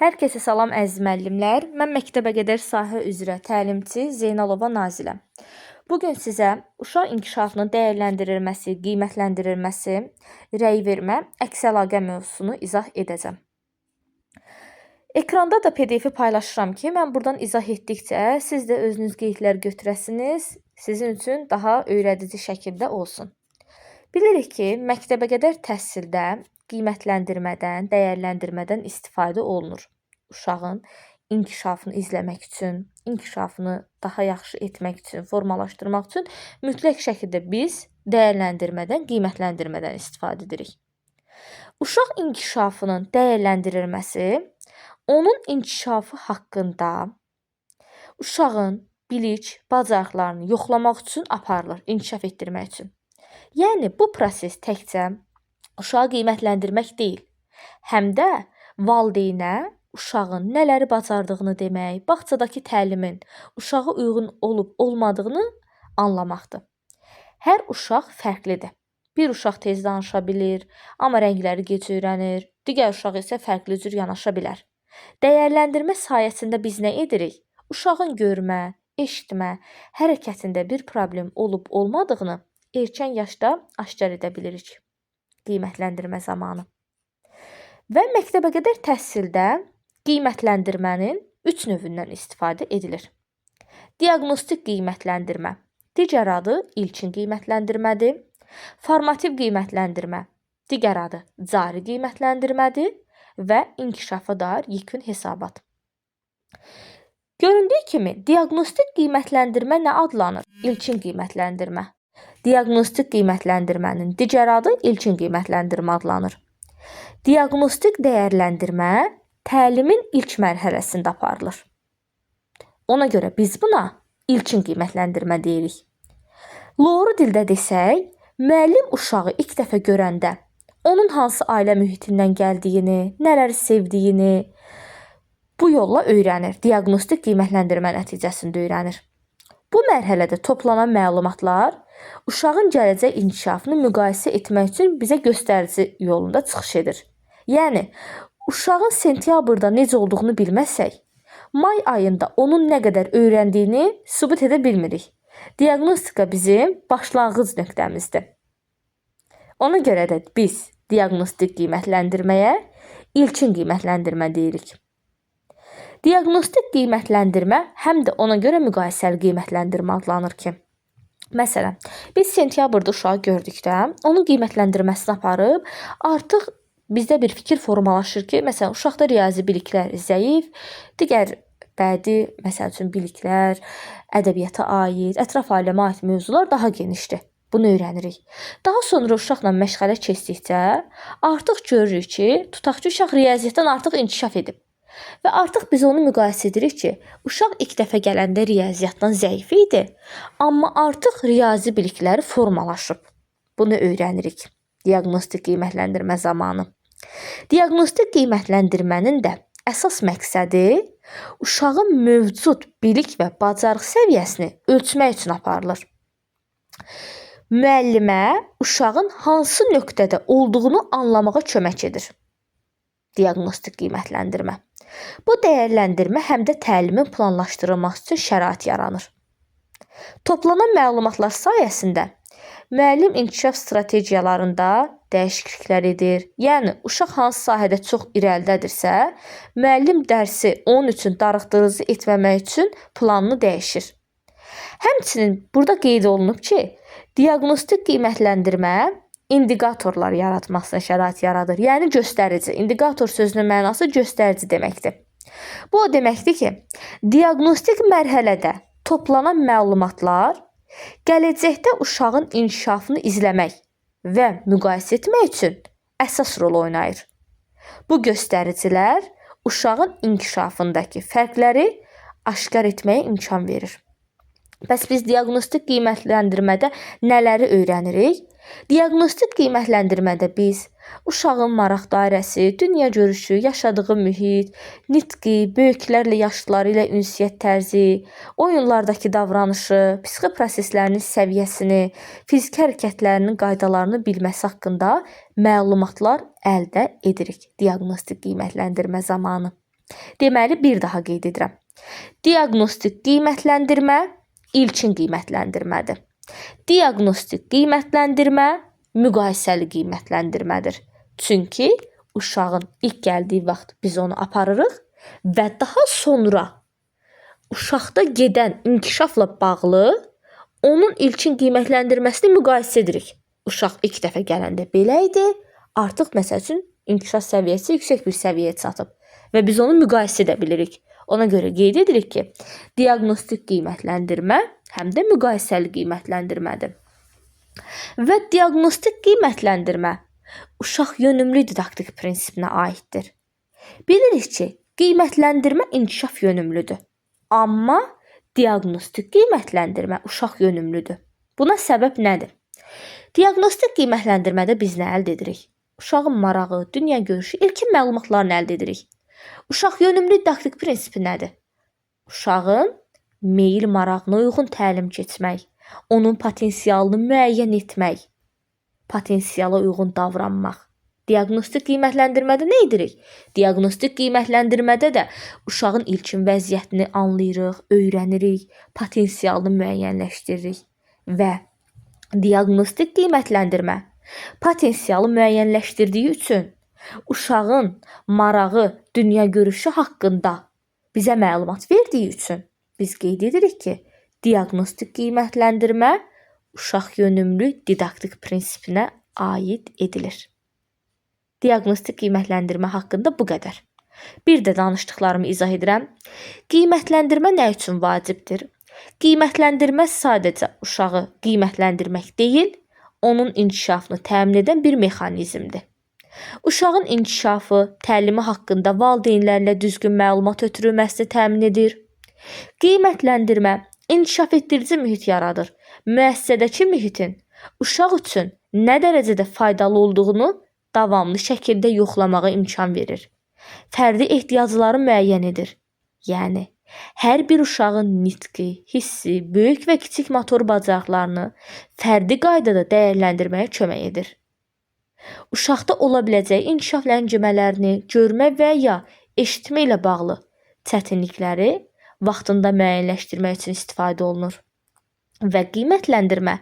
Hər kəsə salam əziz müəllimlər. Mən məktəbəqədər sahə üzrə təlimçi Zeynalova Nazilə. Bu gün sizə uşaq inkişafının dəyərləndirilməsi, qiymətləndirilməsi, rəy vermə, əks əlaqə mövzusunu izah edəcəm. Ekranda da PDF-i paylaşıram ki, mən buradan izah etdikcə siz də özünüz qeydlər götürəsiniz, sizin üçün daha öyrədici şəkildə olsun. Bilirik ki, məktəbəqədər təhsildə qiymətləndirmədən, dəyərləndirmədən istifadə olunur. Uşağın inkişafını izləmək üçün, inkişafını daha yaxşı etmək üçün, formalaşdırmaq üçün mütləq şəkildə biz dəyərləndirmədən, qiymətləndirmədən istifadə edirik. Uşaq inkişafının dəyərləndirilməsi onun inkişafı haqqında uşağın bilik, bacarıqlarını yoxlamaq üçün aparılır, inkişaf etdirmək üçün. Yəni bu proses təkcə uşağı qiymətləndirmək deyil, həm də valideynə uşağın nələri bacardığını demək, bağçadakı təlimin uşağa uyğun olub olmadığını anlamaqdır. Hər uşaq fərqlidir. Bir uşaq tez danışa bilir, amma rəngləri gec öyrənir. Digər uşaq isə fərqli cür yanaşa bilər. Dəyərləndirmə sayəsində biz nə edirik? Uşağın görmə, eşitmə, hərəkətində bir problem olub olmadığını erkən yaşda aşkar edə bilirik qiymətləndirmə zamanı. Və məktəbəqədər təhsildə qiymətləndirmənin 3 növündən istifadə edilir. Diaqnostik qiymətləndirmə, digər adı ilkin qiymətləndirmədir. Formativ qiymətləndirmə, digər adı cari qiymətləndirmədir və inkişafa dair yekun hesabat. Göründüyü kimi, diaqnostik qiymətləndirmə nə adlanır? İlkin qiymətləndirmə. Diaqnostik qiymətləndirmənin digər adı ilkin qiymətləndirmə adlanır. Diaqnostik dəyərləndirmə təlimin ilk mərhələsində aparılır. Ona görə biz buna ilkin qiymətləndirmə deyirik. Loru dildə desək, müəllim uşağı ilk dəfə görəndə onun hansı ailə mühitindən gəldiyini, nələri sevdiyini bu yolla öyrənir. Diaqnostik qiymətləndirmə nəticəsində öyrənir. Bu mərhələdə toplanan məlumatlar uşağın gələcək inkişafını müqayisə etmək üçün bizə göstərici yolunda çıxış edir. Yəni, uşağın sentyabrda necə olduğunu bilməsək, may ayında onun nə qədər öyrəndiyini sübut edə bilmirik. Diaqnostika bizim başlanğıc nöqtəmizdir. Ona görə də biz diaqnostik qiymətləndirməyə ilkin qiymətləndirmə deyirik. Diaqnostik qiymətləndirmə həm də ona görə müqayisəli qiymətləndirmə adlanır ki, məsələn, biz sentyabrda uşağı gördükdə onun qiymətləndirməsini aparıb artıq bizdə bir fikir formalaşır ki, məsələn, uşaqda riyazi biliklər zəif, digər bədii, məsəl üçün, biliklər, ədəbiyyata aid, ətraf aləmə aid mövzular daha genişdir. Bunu öyrənirik. Daha sonra uşaqla məşğələ keçdikcə artıq görürük ki, tutaq ki, uşaq riyaziyyatdan artıq inkişaf edib. Və artıq biz onu müqayisə edirik ki, uşaq ilk dəfə gələndə riyaziyyatdan zəif idi, amma artıq riyazi bilikləri formalaşıb. Bunu öyrənirik diaqnostik qiymətləndirmə zamanı. Diaqnostik qiymətləndirmənin də əsas məqsədi uşağın mövcud bilik və bacarıq səviyyəsini ölçmək üçün aparılır. Müəllimə uşağın hansı nöqtədə olduğunu anlamağa kömək edir. Diaqnostik qiymətləndirmə. Bu dəyərləndirmə həm də təlimin planlaşdırılması üçün şərait yaranır. Toplanan məlumatlar sayəsində müəllim inkişaf strategiyalarında dəyişikliklər edir. Yəni uşaq hansı sahədə çox irəlidədirsə, müəllim dərsi onun üçün darıxdırıcı etməmək üçün planını dəyişir. Həmçinin burada qeyd olunub ki, diaqnostik qiymətləndirmə indikatorlar yaratmasına şərait yaradır. Yəni göstərici. İndikator sözünün mənası göstərici deməkdir. Bu o deməkdir ki, diaqnostik mərhələdə toplanan məlumatlar gələcəkdə uşağın inkişafını izləmək və müqayisə etmək üçün əsas rol oynayır. Bu göstəricilər uşağın inkişafındakı fərqləri aşkar etməyə imkan verir. Bəs biz diaqnostik qiymətləndirmədə nələri öyrənirik? Diaqnostik qiymətləndirmədə biz uşağın maraq dairəsi, dünya görüşü, yaşadığı mühit, nitqi, böyüklərlə yaşlıları ilə ünsiyyət tərzi, oyunlardakı davranışı, psixi proseslərinin səviyyəsini, fiziki hərəkətlərinin qaydalarını bilməsi haqqında məlumatlar əldə edirik diaqnostik qiymətləndirmə zamanı. Deməli, bir daha qeyd edirəm. Diaqnostik qiymətləndirmə ilkin qiymətləndirmədir. Diaqnostik qiymətləndirmə müqayisəli qiymətləndirmədir. Çünki uşağın ilk gəldiyi vaxt biz onu aparırıq və daha sonra uşaqda gedən inkişafla bağlı onun ilkin qiymətləndirməsini müqayisə edirik. Uşaq ilk dəfə gələndə belə idi, artıq məsəl üçün inkişaf səviyyəsi yüksək bir səviyyəyə çatıb və biz onu müqayisə edə bilirik. Ona görə qeyd edirik ki, diaqnostik qiymətləndirmə həm də müqayisəli qiymətləndirmədir. Və diaqnostik qiymətləndirmə uşaq yönümlü didaktik prinsipinə aiddir. Bilirik ki, qiymətləndirmə inkişaf yönümlüdür. Amma diaqnostik qiymətləndirmə uşaq yönümlüdür. Buna səbəb nədir? Diaqnostik qiymətləndirmədə biz nə əldə edirik? Uşağın marağı, dünya görüşü, ilkin məlumatlarını əldə edirik. Uşaq yönümlü didaktik prinsipi nədir? Uşağın meyil marağına uyğun təlim keçmək, onun potensialını müəyyən etmək, potensiala uyğun davranmaq. Diaqnostik qiymətləndirmədə nə edirik? Diaqnostik qiymətləndirmədə də uşağın ilkin vəziyyətini anlayırıq, öyrənirik, potensialını müəyyənləşdiririk və diaqnostik qiymətləndirmə potensialı müəyyənləşdirdiyi üçün uşağın marağı, dünya görüşü haqqında bizə məlumat verdiyi üçün biz qeyd edirik ki, diaqnostik qiymətləndirmə uşaq yönümlü didaktik prinsipinə aid edilir. Diaqnostik qiymətləndirmə haqqında bu qədər. Bir də danışdıqlarımı izah edirəm. Qiymətləndirmə nə üçün vacibdir? Qiymətləndirmə sadəcə uşağı qiymətləndirmək deyil, onun inkişafını təmin edən bir mexanizmdir. Uşağın inkişafı, təlimi haqqında valideynlərlə düzgün məlumat ötürülməsini təmin edir. Qiymətləndirmə inkişaf etdirici mühit yaradır. Müəssisədəki mühitin uşaq üçün nə dərəcədə faydalı olduğunu davamlı şəkildə yoxlamağa imkan verir. Fərdi ehtiyacları müəyyən edir. Yəni, hər bir uşağın nitqi, hissi, böyük və kiçik motor bacarıqlarını fərdi qaydada dəyərləndirməyə kömək edir. Uşaqda ola biləcək inkişaf ləngimələrini, görmə və ya eşitmə ilə bağlı çətinlikləri vaxtında müəyyənləşdirmək üçün istifadə olunur. Və qiymətləndirmə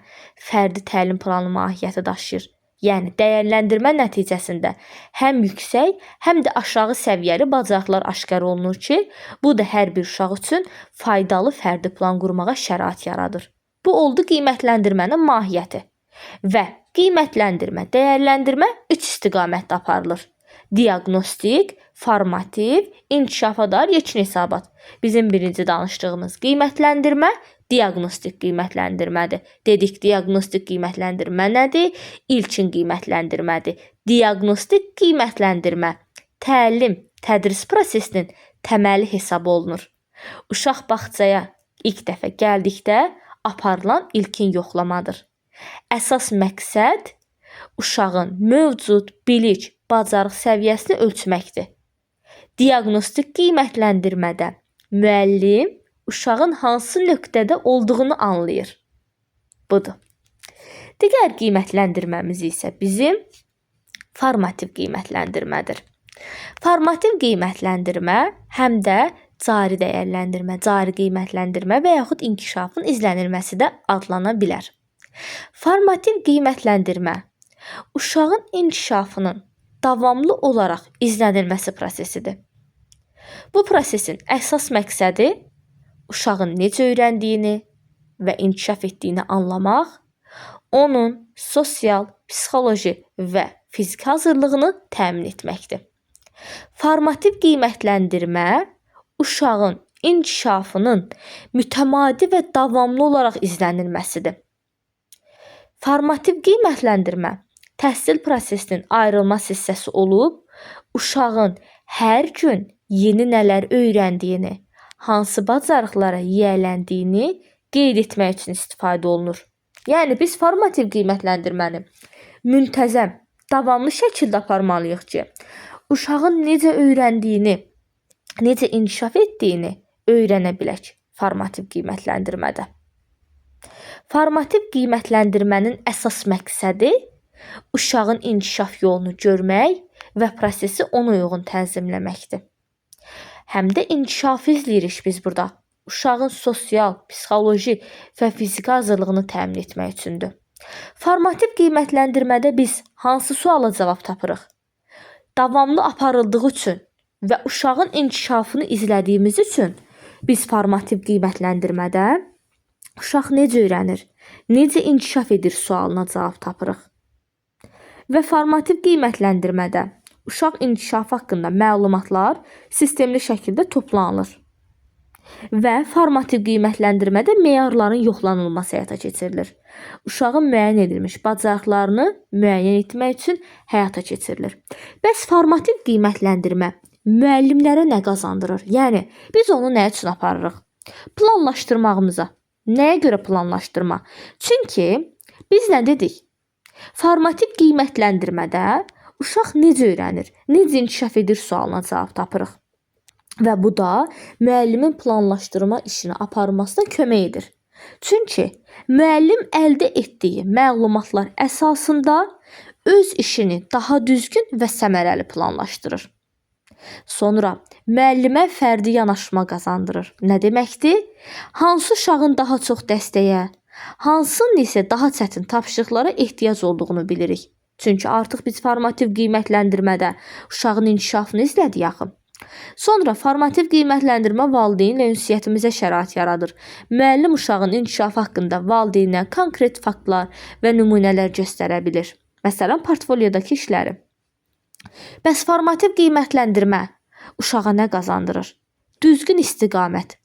fərdi təlim planı mahiyyəti daşıyır. Yəni dəyərləndirmə nəticəsində həm yüksək, həm də aşağı səviyyəli bacarıqlar aşkar olunur ki, bu da hər bir uşaq üçün faydalı fərdi plan qurmağa şərait yaradır. Bu oldu qiymətləndirmənin mahiyyəti. Və qiymətləndirmə, dəyərləndirmə üç istiqamətdə aparılır. Diaqnostik, formativ, inkişafa dair yekun hesabat. Bizim birinci danışdığımız qiymətləndirmə diaqnostik qiymətləndirmədir. Dedik, diaqnostik qiymətləndirmə nədir? İlkin qiymətləndirmədir. Diaqnostik qiymətləndirmə təlim, tədris prosesinin təməli hesab olunur. Uşaq bağçaya ilk dəfə gəldikdə aparılan ilkin yoxlamadır. Əsas məqsəd uşağın mövcud bilik, bacarıq səviyyəsini ölçməkdir. Diaqnostik qiymətləndirmədə müəllim uşağın hansı nöqtədə olduğunu anlayır. Budur. Digər qiymətləndirməmiz isə bizim formativ qiymətləndirmədir. Formativ qiymətləndirmə həm də cari dəyərləndirmə, cari qiymətləndirmə və yaxud inkişafın izlənilməsi də adlana bilər. Formativ qiymətləndirmə uşağın inkişafının davamlı olaraq izlənilməsi prosesidir. Bu prosesin əsas məqsədi uşağın necə öyrəndiyini və inkişaf etdiyini anlamaq, onun sosial, psixoloji və fiziki hazırlığını təmin etməkdir. Formativ qiymətləndirmə uşağın inkişafının mütəmadi və davamlı olaraq izlənilməsidir. Formativ qiymətləndirmə təhsil prosesinin ayrılmaz hissəsi olub, uşağın hər gün yeni nələr öyrəndiyini, hansı bacarıqlara yiyələndiyini qeyd etmək üçün istifadə olunur. Yəni biz formativ qiymətləndirməni müntəzəm, davamlı şəkildə aparmalıyıq ki, uşağın necə öyrəndiyini, necə inkişaf etdiyini öyrənə bilək formativ qiymətləndirmədə. Formativ qiymətləndirmənin əsas məqsədi uşağın inkişaf yolunu görmək və prosesi ona uyğun tənzimləməkdir. Həm də inkişafı izləyirik biz burada. Uşağın sosial, psixoloji və fiziki hazırlığını təmin etmək üçündür. Formativ qiymətləndirmədə biz hansı suala cavab tapırıq? Davamlı aparıldığı üçün və uşağın inkişafını izlədiyimiz üçün biz formativ qiymətləndirmədə uşaq necə öyrənir, necə inkişaf edir sualına cavab tapırıq. Və formativ qiymətləndirmədə uşaq inkişafı haqqında məlumatlar sistemli şəkildə toplanılır. Və formativ qiymətləndirmədə meyarların yoxlanılması həyata keçirilir. Uşağın müəyyən edilmiş bacarıqlarını müəyyən etmək üçün həyata keçirilir. Bəs formativ qiymətləndirmə müəllimlərə nə qazandırır? Yəni biz onu nə üçün aparırıq? Planlaşdırmağımıza. Nəyə görə planlaşdırma? Çünki biz nə dedik? Formativ qiymətləndirmədə uşaq necə öyrənir, necə inkişaf edir sualına cavab tapırıq. Və bu da müəllimin planlaşdırma işini aparmasına kömək edir. Çünki müəllim əldə etdiyi məlumatlar əsasında öz işini daha düzgün və səmərəli planlaşdırır. Sonra müəllimə fərdi yanaşma qazandırır. Nə deməkdir? Hansı uşağın daha çox dəstəyə, hansının isə daha çətin tapşırıqlara ehtiyac olduğunu bilirik. Çünki artıq biz formativ qiymətləndirmədə uşağın inkişafını izlədik axı. Sonra formativ qiymətləndirmə valideynlə ünsiyyətimizə şərait yaradır. Müəllim uşağın inkişafı haqqında valideynə konkret faktlar və nümunələr göstərə bilir. Məsələn, portfoliodakı işləri. Bəs formativ qiymətləndirmə uşağa nə qazandırır? Düzgün istiqamət.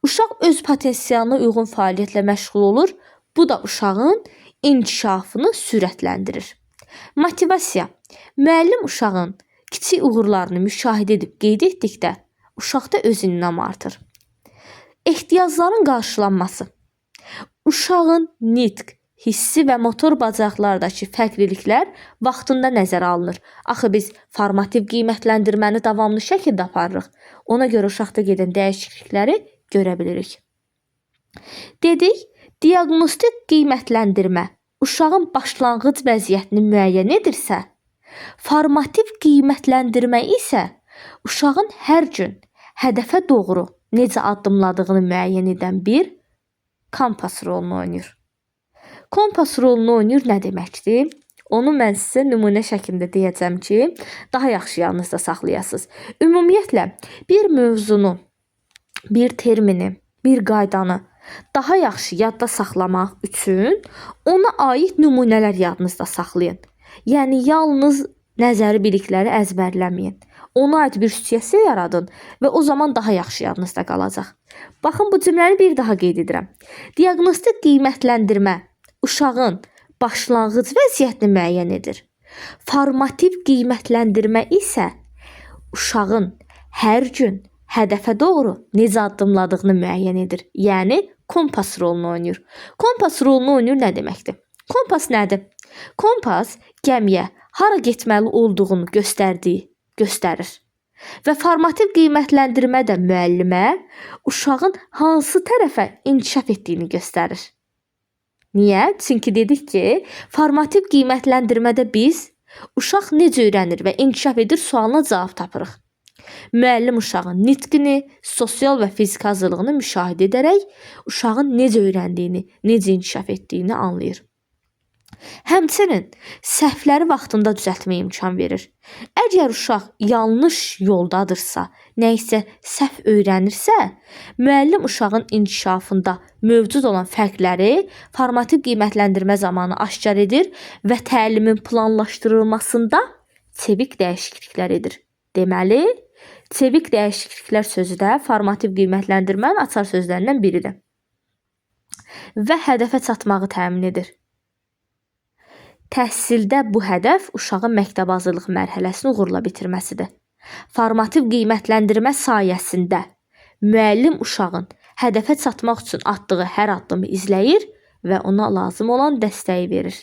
Uşaq öz potensialına uyğun fəaliyyətlə məşğul olur. Bu da uşağın inkişafını sürətləndirir. Motivasiya. Müəllim uşağın kiçik uğurlarını müşahidə edib qeyd etdikdə uşaqda özünə artır. Ehtiyacların qarşılanması. Uşağın nitq, hissi və motor bacarıqlardakı fərqliliklər vaxtında nəzərə alınır. Axı biz formativ qiymətləndirməni davamlı şəkildə aparırıq. Ona görə uşaqda gedən dəyişiklikləri görə bilirik. Dedik, diaqnostik qiymətləndirmə uşağın başlanğıc vəziyyətini müəyyən edirsə, formativ qiymətləndirmə isə uşağın hər gün hədəfə doğru necə addımladığını müəyyən edən bir kompas rolunu oynayır. Kompas rolunu oynayır nə deməkdir? Onu mən sizə nümunə şəklində deyəcəm ki, daha yaxşı yadınızda saxlayasınız. Ümumiyyətlə, bir mövzunu, bir termini, bir qaydanı daha yaxşı yadda saxlamaq üçün ona aid nümunələr yadınızda saxlayın. Yəni yalnız nəzəri bilikləri əzbərləməyin. Ona aid bir situasiya yaradın və o zaman daha yaxşı yadınızda qalacaq. Baxın, bu cümləni bir daha qeyd edirəm. Diaqnostik qiymətləndirmə uşağın başlanğıc vəziyyətini müəyyən edir. Formativ qiymətləndirmə isə uşağın hər gün hədəfə doğru necə addımladığını müəyyən edir. Yəni kompas rolunu oynayır. Kompas rolunu oynayır nə deməkdir? Kompas nədir? Kompas gəmiyə hara getməli olduğunu göstərir. Və formativ qiymətləndirmə də müəllimə uşağın hansı tərəfə inkişaf etdiyini göstərir. Niyə? Çünki dedik ki, formativ qiymətləndirmədə biz uşaq necə öyrənir və inkişaf edir sualına cavab tapırıq. Müəllim uşağın nitqini, sosial və fiziki hazırlığını müşahidə edərək uşağın necə öyrəndiyini, necə inkişaf etdiyini anlayır. Həmçinin səhvləri vaxtında düzəltməyə imkan verir. Əgər uşaq yanlış yoldadırsa, nə isə səhv öyrənirsə, müəllim uşağın inkişafında mövcud olan fərqləri formativ qiymətləndirmə zamanı aşkar edir və təlimin planlaşdırılmasında çevik dəyişikliklər edir. Deməli, çevik dəyişikliklər sözü də formativ qiymətləndirmənin açar sözlərindən biridir. Və hədəfə çatmağı təmin edir. Təhsildə bu hədəf uşağın məktəb hazırlıq mərhələsini uğurla bitirməsidir. Formativ qiymətləndirmə sayəsində müəllim uşağın hədəfə çatmaq üçün atdığı hər addımı izləyir və ona lazım olan dəstəyi verir.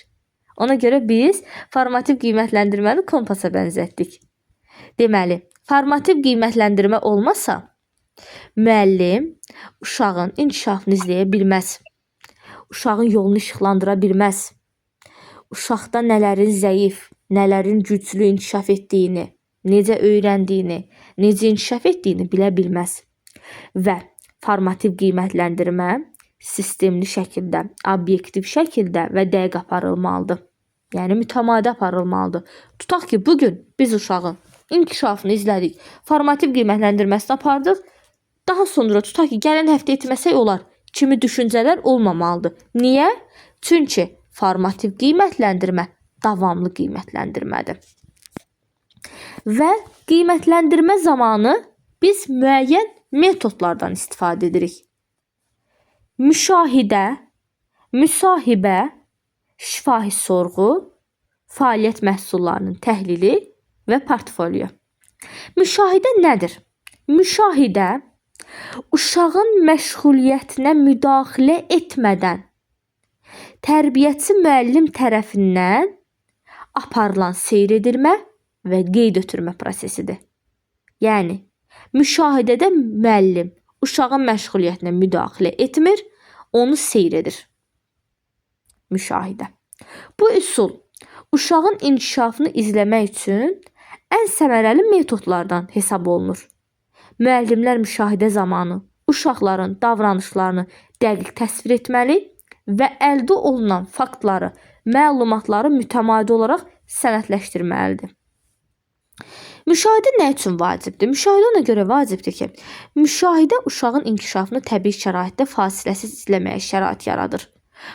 Ona görə biz formativ qiymətləndirməni kompasa bənzətdik. Deməli, formativ qiymətləndirmə olmasa, müəllim uşağın inkişafını izləyə bilməz. Uşağın yolunu işıqlandıra bilməz. Uşaqda nələrin zəif, nələrin güclü inkişaf etdiyini Necə öyrəndiyini, necə inkişaf etdiyini bilə bilməz. Və formativ qiymətləndirmə sistemli şəkildə, obyektiv şəkildə və dəqiq aparılmalıdır. Yəni mütəmadi aparılmalıdır. Tutaq ki, bu gün biz uşağın inkişafını izlədik, formativ qiymətləndirməsini apardıq. Daha sonra tutaq ki, gələn həftə etməsək olar kimi düşüncələr olmamalıdır. Niyə? Çünki formativ qiymətləndirmə davamlı qiymətləndirmədir. Və qiymətləndirmə zamanı biz müəyyən metodlardan istifadə edirik. Müşahidə, müsahibə, şifahi sorğu, fəaliyyət məhsullarının təhlili və portfolio. Müşahidə nədir? Müşahidə uşağın məşğuliyyətinə müdaxilə etmədən tərbiyəçi müəllim tərəfindən aparılan seyr edilmə və qeyd ötürmə prosesidir. Yəni, müşahidədə müəllim uşağın məşğuliyyətinə müdaxilə etmir, onu seyr edir. Müşahidə. Bu üsul uşağın inkişafını izləmək üçün ən səmərəli metodlardan hesab olunur. Müəllimlər müşahidə zamanı uşaqların davranışlarını dəqiq təsvir etməli və əldə olunan faktları, məlumatları mütəmadi olaraq sənədləşdirməlidir. Müşahidə nə üçün vacibdir? Müşahidə ona görə vacibdir ki, müşahidə uşağın inkişafını təbii şəraitdə fasiləsiz izləməyə şərait yaradır.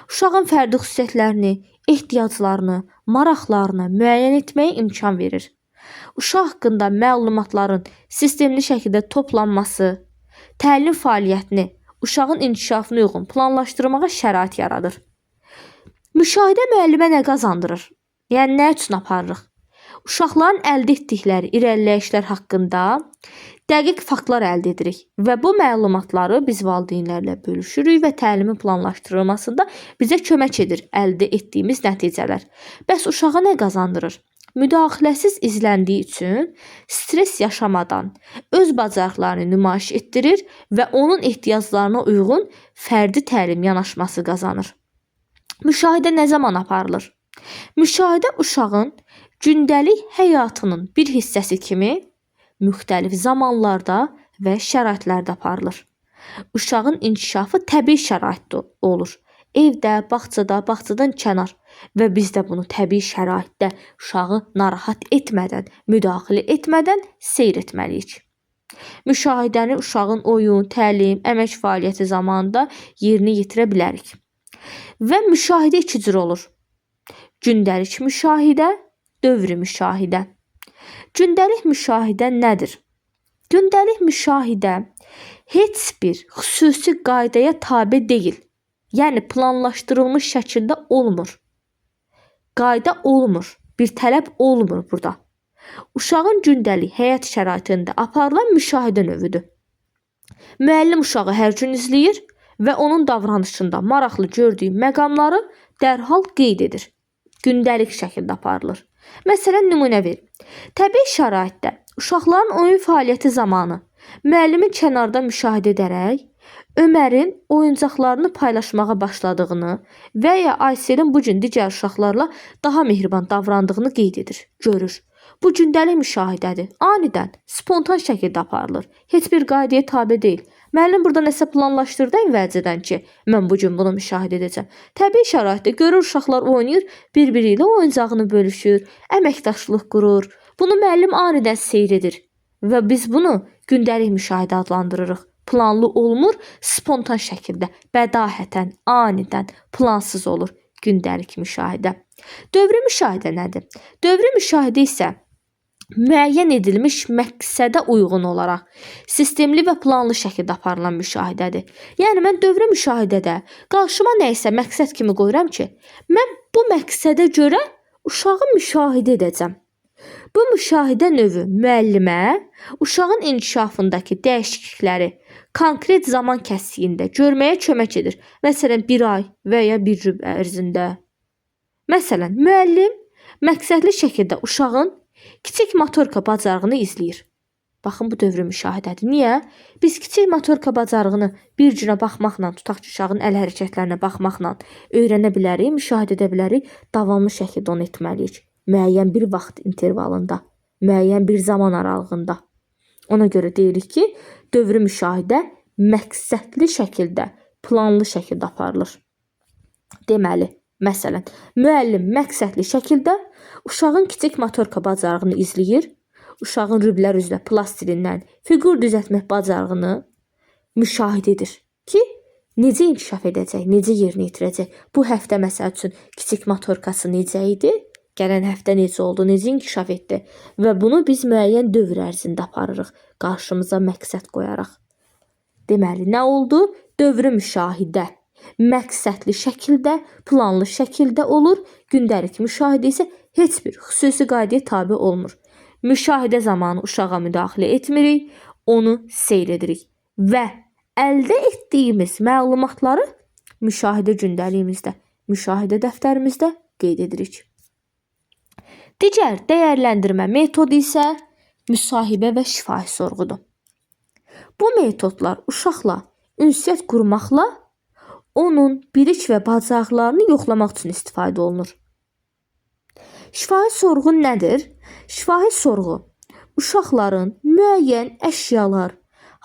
Uşağın fərdi xüsusiyyətlərini, ehtiyaclarını, maraqlarını müəyyən etməyə imkan verir. Uşaq haqqında məlumatların sistemli şəkildə toplanması, təlim fəaliyyətini uşağın inkişafına uyğun planlaşdırmağa şərait yaradır. Müşahidə müəllimə nə qazandırır? Yəni nə üçün aparırıq? Uşaqların əldə etdikləri irəliləyişlər haqqında dəqiq faktlar əldə edirik və bu məlumatları biz valideynlərlə bölüşürük və təlimin planlaşdırılmasında bizə kömək edir əldə etdiyimiz nəticələr. Bəs uşağa nə qazandırır? Müdaxiləsiz izləndiyi üçün stres yaşamadan öz bacarıqlarını nümayiş etdirir və onun ehtiyaclarına uyğun fərdi təlim yanaşması qazanır. Müşahidə nə zaman aparılır? Müşahidə uşağın gündəlik həyatının bir hissəsi kimi müxtəlif zamanlarda və şəraitlərdə aparılır. Uşağın inkişafı təbii şəraitdə olur. Evdə, bağçada, bağçadan kənar və biz də bunu təbii şəraitdə uşağı narahat etmədən, müdaxilə etmədən seyr etməliyik. Müşahidəni uşağın oyun, təlim, əmək fəaliyyəti zamanında yerinə yetirə bilərik. Və müşahidə iki cür olur. Gündəlik müşahidə, dövri müşahidə. Gündəlik müşahidə nədir? Gündəlik müşahidə heç bir xüsusi qaydaya tabe deyil. Yəni planlaşdırılmış şəkildə olmur. Qayda olmur, bir tələb olmur burada. Uşağın gündəlik həyat şəraitində aparılan müşahidə növüdür. Müəllim uşağı hər gün izləyir və onun davranışında maraqlı gördüyü məqamları dərhal qeyd edir. Gündəlik şəkildə aparılır. Məsələn, nümunə verim. Təbii şəraitdə uşaqların oyun fəaliyyəti zamanı müəllimin kənarda müşahidə edərək Ömərin oyuncaqlarını paylaşmağa başladığını və ya Ayselin bu gün digər uşaqlarla daha mehriban davrandığını qeyd edir, görür. Bu gündəlik müşahidədir. Anidən, spontan şəkildə aparılır. Heç bir qaydaya tabe deyil. Müəllim burada nəsə planlaşdırdı əvvəlcədən ki, mən bu gün bunu müşahidə edəcəm. Təbii şəraitdə görür uşaqlar oynayır, bir-biri ilə oyuncağını bölüşür, əməkdaşlıq qurur. Bunu müəllim anidən seyr edir və biz bunu gündəlik müşahidə adlandırırıq. Planlı olmur, spontan şəkildə, bədahətən, anidən, plansız olur gündəlik müşahidə. Dövri müşahidə nədir? Dövri müşahidə isə müəyyən edilmiş məqsədə uyğun olaraq sistemli və planlı şəkildə aparılan müşahidədir. Yəni mən dövri müşahidədə qarşıma nə isə məqsəd kimi qoyuram ki, mən bu məqsədə görə uşağı müşahidə edəcəm. Bu müşahidə növü müəllimə uşağın inkişafındakı dəyişiklikləri konkret zaman kəsiyində görməyə kömək edir. Məsələn, bir ay və ya bir rüb ərzində. Məsələn, müəllim məqsədli şəkildə uşağın kiçik motorika bacarığını izləyir. Baxın, bu dövrü müşahidədir. Niyə? Biz kiçik motorika bacarığını bir günə baxmaqla, tutaq ki, uşağın əl hərəkətlərinə baxmaqla öyrənə bilərik, müşahidə edə bilərik. Davamlı şəkildə onu etməliyik. Müəyyən bir vaxt intervalında. Müəyyən bir zaman aralığında. Ona görə deyirik ki, dövrü müşahidə məqsədli şəkildə, planlı şəkildə aparılır. Deməli, məsələn, müəllim məqsədli şəkildə uşağın kiçik motorika bacarığını izləyir, uşağın rüblər üzrə plastilindən fiqur düzəltmək bacarığını müşahidə edir ki, necə inkişaf edəcək, necə yerinə yetirəcək. Bu həftə məsəl üçün kiçik motorikası necə idi? Gələn həftə necə oldu, necə inkişaf etdi və bunu biz müəyyən dövr ərzində aparırıq, qarşımıza məqsəd qoyaraq. Deməli, nə oldu? Dövrü müşahidə məqsədli şəkildə, planlı şəkildə olur. Gündəlik müşahidə isə heç bir xüsusi qaydaya tabe olmur. Müşahidə zamanı uşağa müdaxilə etmirik, onu seyr edirik və əldə etdiyimiz məlumatları müşahidə gündəliyimizdə, müşahidə dəftərimizdə qeyd edirik. Digər dəyərləndirmə metodu isə müsahibə və şifahi sorğudur. Bu metodlar uşaqla ünsiyyət qurmaqla onun bilik və bacarıqlarını yoxlamaq üçün istifadə olunur. Şifahi sorğu nədir? Şifahi sorğu uşaqların müəyyən əşyalar,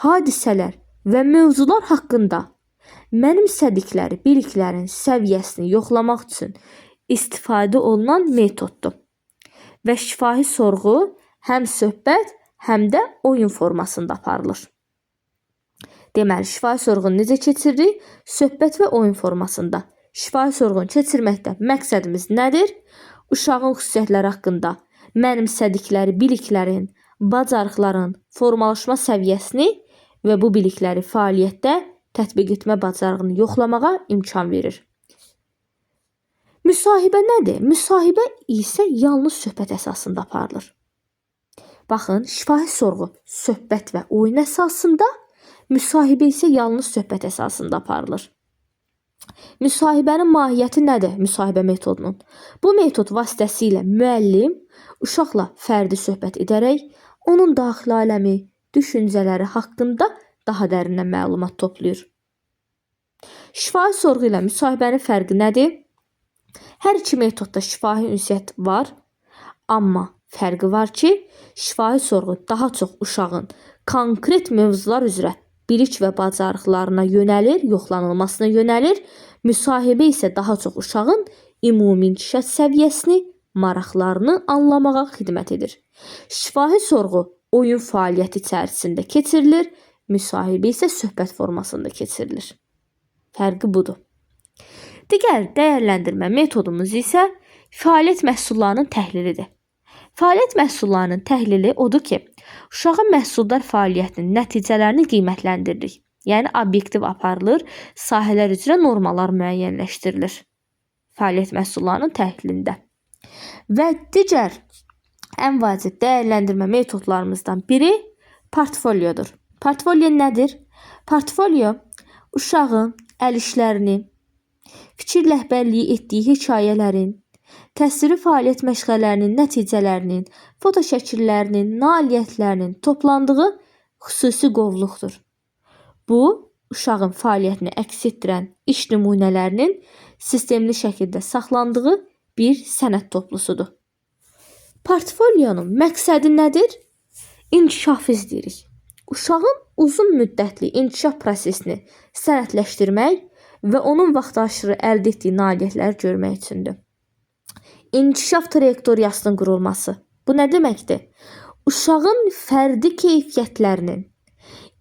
hadisələr və mövzular haqqında mənimsədikləri biliklərin səviyyəsini yoxlamaq üçün istifadə olunan metoddur. Və şifahi sorğu həm söhbət, həm də oyun formasında aparılır. Deməli, şifahi sorğunu necə keçiririk? Söhbət və oyun formasında. Şifahi sorğunu keçirməkdə məqsədimiz nədir? Uşağın xüsusiyyətləri haqqında mənimsədikləri biliklərin, bacarıqların formalaşma səviyyəsini və bu bilikləri fəaliyyətdə tətbiq etmə bacarığını yoxlamağa imkan verir. Müsahibə nədir? Müsahibə isə yalnız söhbət əsasında aparılır. Baxın, şifahi sorğu söhbət və oyun əsasında, müsahibə isə yalnız söhbət əsasında aparılır. Müsahibənin mahiyyəti nədir? Müsahibə metodunun. Bu metod vasitəsilə müəllim uşaqla fərdi söhbət edərək onun daxili aləmi, düşüncələri haqqında daha dərindən məlumat toplayır. Şifahi sorğu ilə müsahibənin fərqi nədir? Hər iki metodda şifahi ünsiyyət var, amma fərqi var ki, şifahi sorğu daha çox uşağın konkret mövzular üzrə bilik və bacarıqlarına yönəlir, yoxlanılmasına yönəlir. Müsahibə isə daha çox uşağın ümumi inkişaf səviyyəsini, maraqlarını anlamağa xidmət edir. Şifahi sorğu oyun fəaliyyəti içərisində keçirilir, müsahibə isə söhbət formasında keçirilir. Fərqi budur. Digər dəyərləndirmə metodumuz isə fəaliyyət məhsullarının təhlilidir. Fəaliyyət məhsullarının təhlili odur ki, uşağın məhsuldar fəaliyyətinin nəticələrini qiymətləndiririk. Yəni obyektiv aparılır, sahələr üzrə normalar müəyyənləşdirilir fəaliyyət məhsullarının təhlilində. Və digər ən vacib dəyərləndirmə metodlarımızdan biri portfolyodur. Portfolyo nədir? Portfolyo uşağın əl işlərini, fikir rəhbərliyi etdiyi hekayələrin, təsviri fəaliyyət məşğələlərinin nəticələrinin, fotoşəkillərinin, nailiyyətlərinin toplandığı xüsusi qovluqdur. Bu, uşağın fəaliyyətini əks etdirən iş nümunələrinin sistemli şəkildə saxlandığı bir sənəd toplusudur. Portfolyonun məqsədi nədir? İnkişaf izləyirik. Uşağın uzun müddətli inkişaf prosesini sənədləşdirmək və onun vaxtaşırı əldə etdiyi nailiyyətləri görmək üçündür. İnkişaf trayektoriyasının qurulması. Bu nə deməkdir? Uşağın fərdi keyfiyyətlərinin,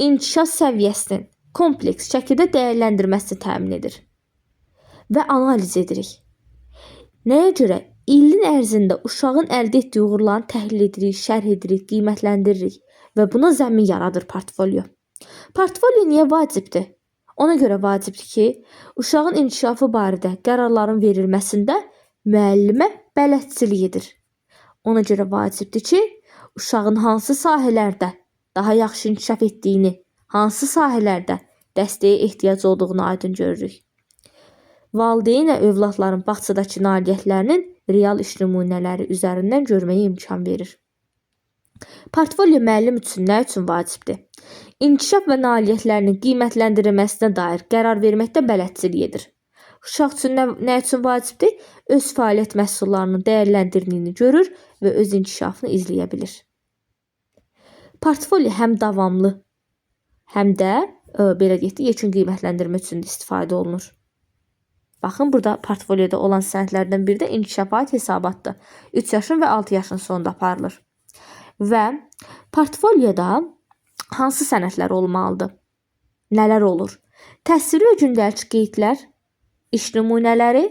inkişaf səviyyəsinin kompleks şəkildə dəyərləndirməsini təmin edir və analiz edirik. Nəyə görə? İlin ərzində uşağın əldə etdiyi uğurlarını təhlil edirik, şərh edirik, qiymətləndiririk və buna zəmin yaradır portfolyo. Portfolyo niyə vacibdir? Ona görə vacibdir ki, uşağın inkişafı barədə qərarların verilməsində müəllimə bələdçilik edir. Ona görə vacibdir ki, uşağın hansı sahələrdə daha yaxşı inkişaf etdiyini, hansı sahələrdə dəstəyə ehtiyac olduğunu aydın görürük. Valideynə övladların bağçadakı nailiyyətlərinin real iş nümunələri üzərindən görməyə imkan verir. Portfolyo müəllim üçün nə üçün vacibdir? İnkişaf və nailiyyətlərinin qiymətləndirilməsinə dair qərar verməkdə bələdçilik edir. Uşaq üçün nə üçün vacibdir? Öz fəaliyyət məhsullarının dəyərləndirildiyini görür və öz inkişafını izləyə bilir. Portfolio həm davamlı, həm də belə deyək də yekun qiymətləndirmə üçün də istifadə olunur. Baxın, burada portfolioda olan sənədlərdən biri də inkişafa aid hesabatdır. 3 yaşın və 6 yaşın sonunda aparılır. Və portfolioda hansı sənədlər olmalıdır? Nələr olur? Təsviri və gündəlik qeydlər, iş nümunələri,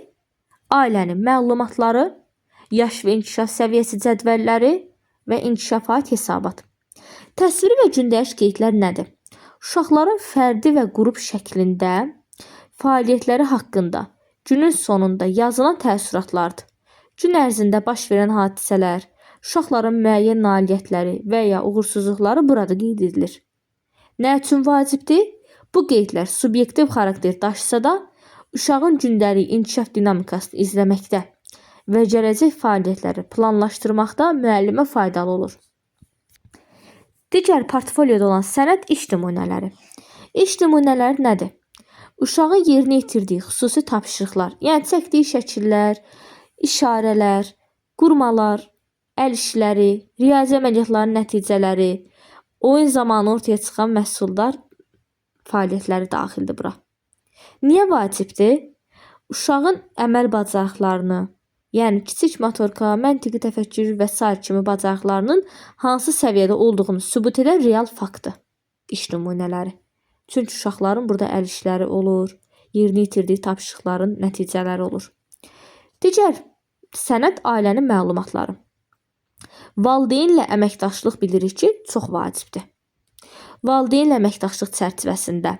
ailənin məlumatları, yaş və inkişaf səviyyəsi cədvəlləri və inkişafa aid hesabat. Təsviri və gündəlik qeydlər nədir? Uşaqların fərdi və qrup şəklində fəaliyyətləri haqqında günün sonunda yazılan təəssüratlardır. Gün ərzində baş verən hadisələr, uşaqların müəyyən nailiyyətləri və ya uğursuzluqları burada qeyd edilir. Nə üçün vacibdir? Bu qeydlər subyektiv xarakter daşısa da, uşağın gündəlik inkişaf dinamikasını izləməkdə və gələcək fəaliyyətləri planlaşdırmaqda müəllimə faydalı olur. Digər portfolioda olan sənəd iş nümunələri. İş nümunələri nədir? Uşağın yerinə yetirdiyi xüsusi tapşırıqlar, yəni çəkdiyi şəkillər, işarələr, qurmalar, əl işləri, riyazi əməliyyatların nəticələri, oyun zamanı ortaya çıxan məhsuldar fəaliyyətləri daxildir bura. Niyə vacibdir? Uşağın əməl bacarıqlarını, yəni kiçik motorika, məntiqi təfəkkür və sair kimi bacarıqlarının hansı səviyyədə olduğunu sübut edən real faktdır iş nümunələri. Çünki uşaqların burada əl işləri olur, yerinə yetirdiyi tapşırıqların nəticələri olur. Digər sənəd ailənin məlumatları. Valideynlə əməkdaşlıq bilirik ki, çox vacibdir. Valideynlə əməkdaşlıq çərçivəsində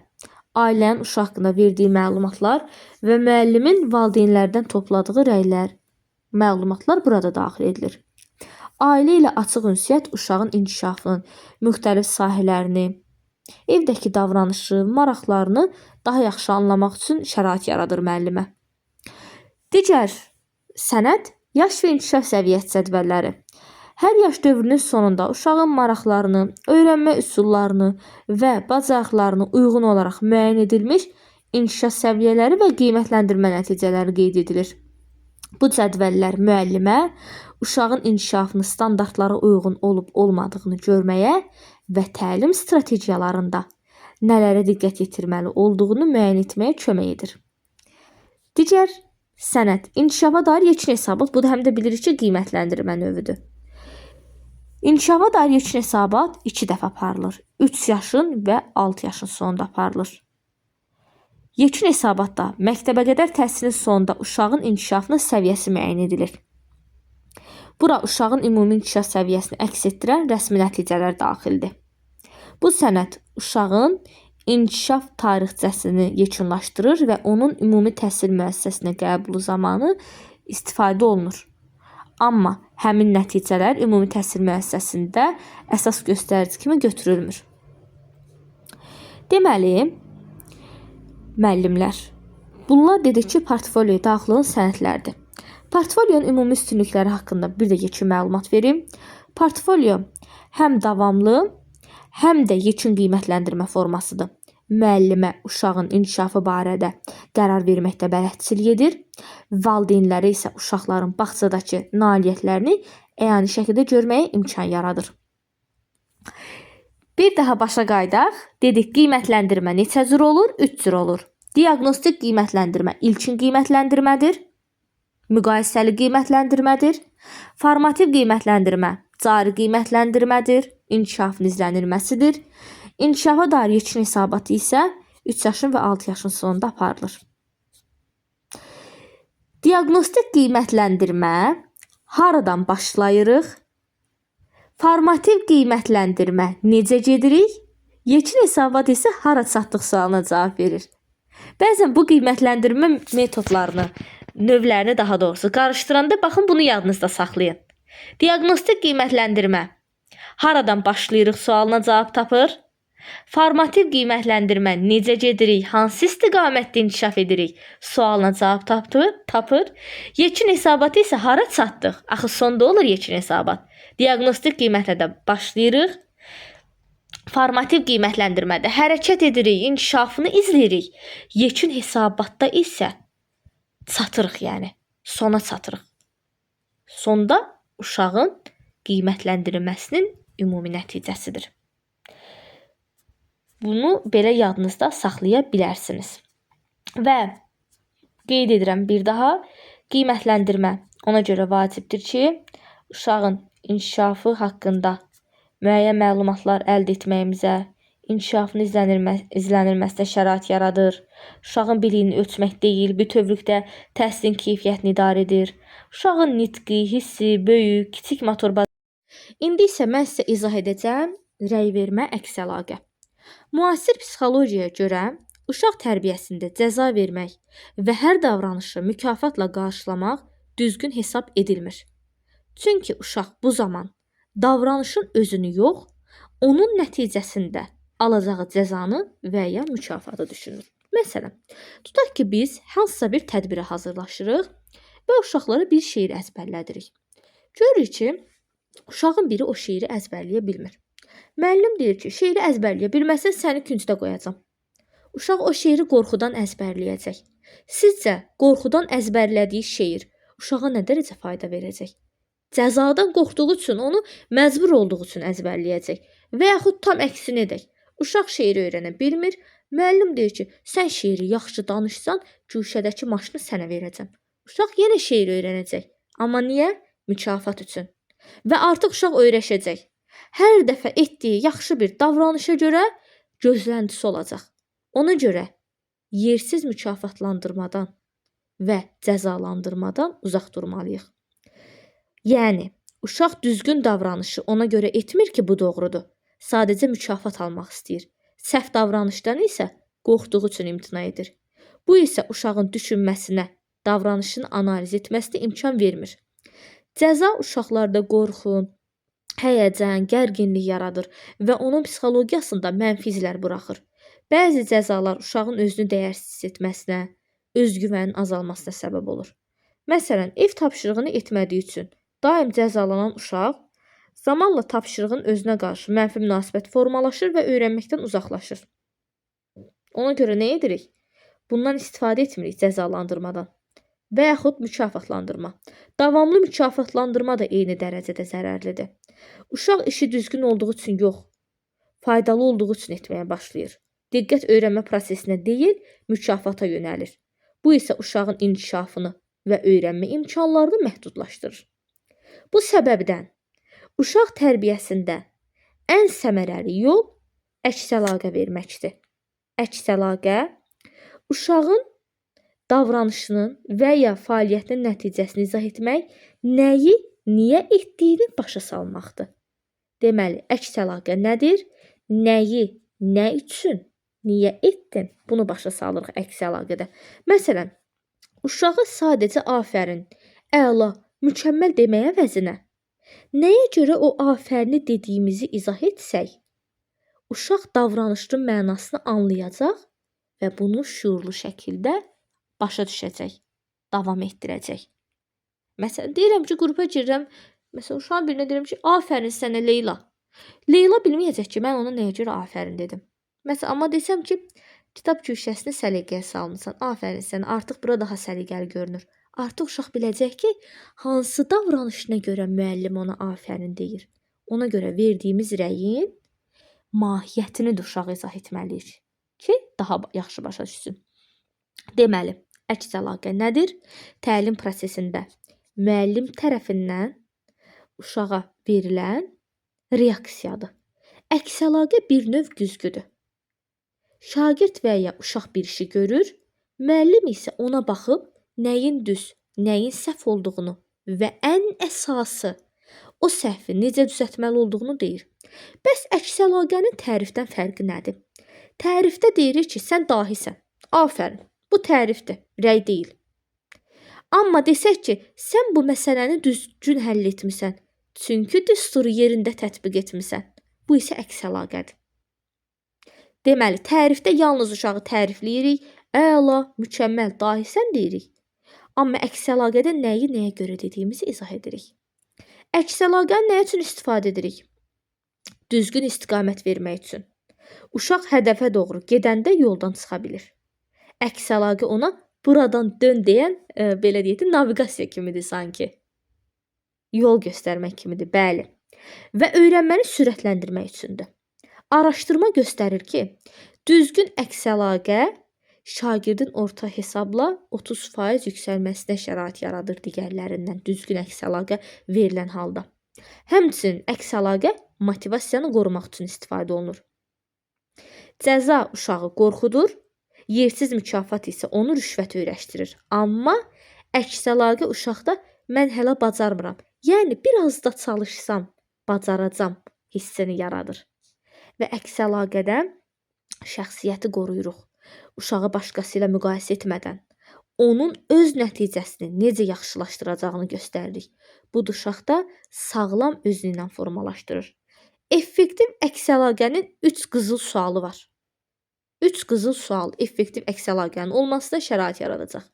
ailənin uşaq haqqında verdiyi məlumatlar və müəllimin valideynlərdən topladığı rəylər, məlumatlar burada daxil edilir. Ailə ilə açıq ünsiyyət uşağın inkişafının müxtəlif sahələrini, evdəki davranışı, maraqlarını daha yaxşı anlamaq üçün şərait yaradır müəllimə. Digər sənəd yaş və inkişaf səviyyəsi cədvəlləri. Hər yaş dövrünün sonunda uşağın maraqlarını, öyrənmə üsullarını və bacarıqlarını uyğun olaraq müəyyən edilmiş inkişaf səviyyələri və qiymətləndirmə nəticələri qeyd edilir. Bu cədvəllər müəllimə uşağın inkişafını standartlara uyğun olub olmadığını görməyə və təlim strategiyalarında nələrə diqqət yetirməli olduğunu müəyyən etməyə kömək edir. Digər sənəd inkişafa dair yekun hesabat. Bu da həm də bilirik ki, qiymətləndirmə növüdür. İnkişafa dair yekun hesabat 2 dəfə aparılır. 3 yaşın və 6 yaşın sonunda aparılır. Yekun hesabatda məktəbə qədər təhsilin sonunda uşağın inkişafının səviyyəsi müəyyən edilir. Bura uşağın ümumi inkişaf səviyyəsini əks etdirən rəsmi nəticələr daxildir. Bu sənəd uşağın inkişaf tarixçəsini yekunlaşdırır və onun ümumi təhsil müəssisəsinə qəbulu zamanı istifadə olunur. Amma həmin nəticələr ümumi təhsil müəssisəsində əsas göstərici kimi götürülmür. Deməli, müəllimlər, bunlar dedik ki, portfolioya daxil olan sənədlərdir. Portfolionun ümumi üstünlükləri haqqında bir də yekun məlumat verim. Portfolio həm davamlı, həm də yekun qiymətləndirmə formasıdır. Müəllimə uşağın inkişafı barədə qərar verməkdə bələdçilik edir. Valideynlərə isə uşaqların bağçadakı nailiyyətlərini əyani şəkildə görməyə imkan yaradır. Bir daha başa qayıdaq. Dedik, qiymətləndirmə neçə cür olur? 3 cür olur. Diaqnostik qiymətləndirmə ilkin qiymətləndirmədir. Müqayisəli qiymətləndirmədir. Formativ qiymətləndirmə cari qiymətləndirmədir. İnkişafın izlənilməsidir. İnkişafa dair yekun hesabatı isə 3 yaşın və 6 yaşın sonunda aparılır. Diaqnostik qiymətləndirmə haradan başlayırıq? Formativ qiymətləndirmə necə gedirik? Yekun hesabat isə hara çatdıq sualına cavab verir. Bəzən bu qiymətləndirmə metodlarını, növlərini daha doğrusu qarışdıranda baxın bunu yadınızda saxlayın. Diaqnostik qiymətləndirmə haradan başlayırıq sualına cavab tapır. Formativ qiymətləndirmə necə gedirik, hansı istiqamətdə inkişaf edirik sualına cavab tapır. Yekun hesabatı isə hara çatdıq? Axı sonda olur yekun hesabat. Diaqnostik qiymətlə də başlayırıq. Formativ qiymətləndirmədə hərəkət edirik, inkişafını izləyirik. Yekun hesabatda isə çatırıq, yəni sona çatırıq. Sonda Uşağın qiymətləndirilməsinin ümumi nəticəsidir. Bunu belə yadınızda saxlaya bilərsiniz. Və qeyd edirəm bir daha, qiymətləndirmə ona görə vacibdir ki, uşağın inkişafı haqqında müəyyən məlumatlar əldə etməyimizə, inkişafının izlənilməsinə şərait yaradır. Uşağın biliyini ölçmək deyil, bütövlükdə təhsilin keyfiyyətini idarə edir. Uşağın nitqi, hissi, böyük, kiçik motor. İndi isə mən sizə izah edəcəm rəy vermə, əks əlaqə. Müasir psixologiyaya görə uşaq tərbiyəsində cəza vermək və hər davranışı mükafatla qarşılamaq düzgün hesab edilmir. Çünki uşaq bu zaman davranışın özünü yox, onun nəticəsində alacağı cəzanı və ya mükafatı düşünür. Məsələn, tutaq ki, biz hansısa bir tədbirə hazırlaşırıq və uşaqlara bir şeir əzbərlədirik. Görürük ki, uşağın biri o şeiri əzbərləyə bilmir. Müəllim deyir ki, şeiri əzbərləyə bilməsən səni küncdə qoyacam. Uşaq o şeiri qorxudan əzbərləyəcək. Sizcə, qorxudan əzbərlədiyi şeir uşağa nə dərəcə fayda verəcək? Cəzadan qorxduğu üçün onu məcbur olduğu üçün əzbərləyəcək. Və yaxud tam əksini edək. Uşaq şeiri öyrənə bilmir. Müəllim deyir ki, sən şeiri yaxşı danışsan, güşədəki maşını sənə verəcəm. Uşaq yenə şeiri öyrənəcək. Amma niyə? Mükafat üçün. Və artıq uşaq öyrəşəcək. Hər dəfə etdiyi yaxşı bir davranışa görə gözləntisi olacaq. Ona görə yersiz mükafatlandırmadan və cəzalandırmadan uzaq durmalıyıq. Yəni, uşaq düzgün davranışı ona görə etmir ki, bu doğrudur. Sadəcə mükafat almaq istəyir. Səhv davranışdan isə qorxduğu üçün imtina edir. Bu isə uşağın düşünməsinə, davranışını analiz etməsinə imkan vermir. Cəza uşaqlarda qorxu, həyəcan, gərginlik yaradır və onun psixologiyasında mənfi izlər buraxır. Bəzi cəzalar uşağın özünü dəyərsiz hiss etməsinə, özgüvənin azalmasına səbəb olur. Məsələn, ev tapşırığını etmədiyi üçün daim cəzalanan uşaq zamanla tapşırığın özünə qarşı mənfi münasibət formalaşır və öyrənməkdən uzaqlaşır. Ona görə nə edirik? Bundan istifadə etmirik cəzalandırmadan və yaxud mükafatlandırma. Davamlı mükafatlandırma da eyni dərəcədə zərərlidir. Uşaq işi düzgün olduğu üçün yox, faydalı olduğu üçün etməyə başlayır. Diqqət öyrənmə prosesinə deyil, mükafata yönəlir. Bu isə uşağın inkişafını və öyrənmə imkanlarını məhdudlaşdırır. Bu səbəbdən uşaq tərbiyəsində ən səmərəli yol əks əlaqə verməkdir. Əks əlaqə uşağın davranışının və ya fəaliyyətinin nəticəsini izah etmək, nəyi, niyə etdiyini başa salmaqdır. Deməli, əks əlaqə nədir? Nəyi, nə üçün, niyə etdin? Bunu başa salırıq əks əlaqədə. Məsələn, uşağı sadəcə afərin, əla, mükəmməl demək əvəzinə, nəyə görə o afərini dediyimizi izah etsək, uşaq davranışın mənasını anlayacaq və bunu şüurlu şəkildə başa düşəcək, davam etdirəcək. Məsələn, deyirəm ki, qrupa girirəm, məsələn, uşağın birinə deyirəm ki, afərin sənə Leyla. Leyla bilməyəcək ki, mən ona nəyə görə afərin dedim. Məsələn, amma desəm ki, kitab güşəsini səliqəyə salmısan, afərin sənə, artıq bura daha səliqəli görünür. Artıq uşaq biləcək ki, hansı davranışına görə müəllim ona afərin deyir. Ona görə verdiyimiz rəyin mahiyyətini də uşağa izah etməliyik ki, daha yaxşı başa düşsün. Deməli, əks əlaqə nədir? Təlim prosesində müəllim tərəfindən uşağa verilən reaksiyadır. Əks əlaqə bir növ güzgüdür. Şagird və ya uşaq bir işi görür, müəllim isə ona baxıb nəyin düz, nəyin səhv olduğunu və ən əsası o səhvi necə düzəltməli olduğunu deyir. Bəs əks əlaqənin tərifdən fərqi nədir? Tərifdə deyirik ki, sən dahisən. Afərin. Bu tərifdir, rəy deyil. Amma desək ki, sən bu məsələni düzgün həll etmisən, çünki düsturu yerində tətbiq etmisən. Bu isə əks əlaqədir. Deməli, tərifdə yalnız uşağı tərifləyirik, əla, mükəmməl, dahisən deyirik. Amma əks əlaqədə nəyi nəyə görə dediyimizi izah edirik. Əks əlaqəni nə üçün istifadə edirik? Düzgün istiqamət vermək üçün. Uşaq hədəfə doğru gedəndə yoldan çıxa bilir. Əks əlaqə ona buradan dön deyən, belə deyək də, naviqasiya kimidir sanki. Yol göstərmək kimidir, bəli. Və öyrənməni sürətləndirmək üçündür. Araşdırma göstərir ki, düzgün əks əlaqə şagirdin orta hesabla 30% yüksəlməsinə şərait yaradır digərlərindən düzgün əks əlaqə verilən halda. Həmçinin əks əlaqə motivasiyanı qorumaq üçün istifadə olunur. Cəza uşağı qorxudur, yersiz mükafat isə onu rüşvət öyrəşdirir. Amma əks əlaqə uşaqda mən hələ bacarmıram, yəni biraz da çalışsam bacaracam hissini yaradır. Və əks əlaqədə şəxsiyyəti qoruyuruq. Uşağı başqası ilə müqayisə etmədən onun öz nəticəsini necə yaxşılaşdıracağını göstəririk. Bu da uşaqda sağlam özünü ilə formalaşdırır. Effektiv əks əlaqənin 3 qızıl sualı var. 3 qızıl sual effektiv əks əlaqənin olmasına şərait yaradacaq.